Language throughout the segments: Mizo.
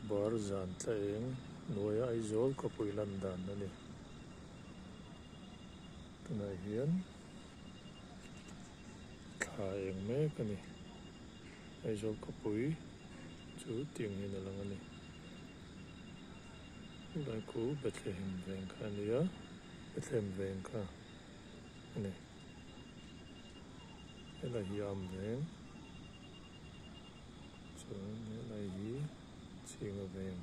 Akbar zan tla eng hnuaia Aizawl khawpui lan dan a ni. Tunah hian thla eng mek a ni. Aizawl khawpui chu tiang hian a lang a ni. Helai khu Bethlehem veng kha a ni a, Bethlehem veng kha a ni. Helai hi a awm veng. Chuan helai hi chhinga veng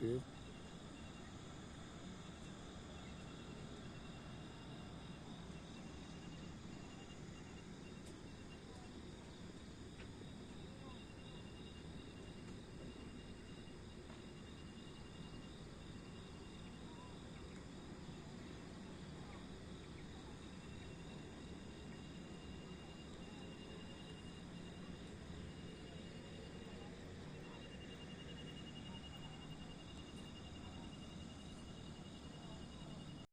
electric.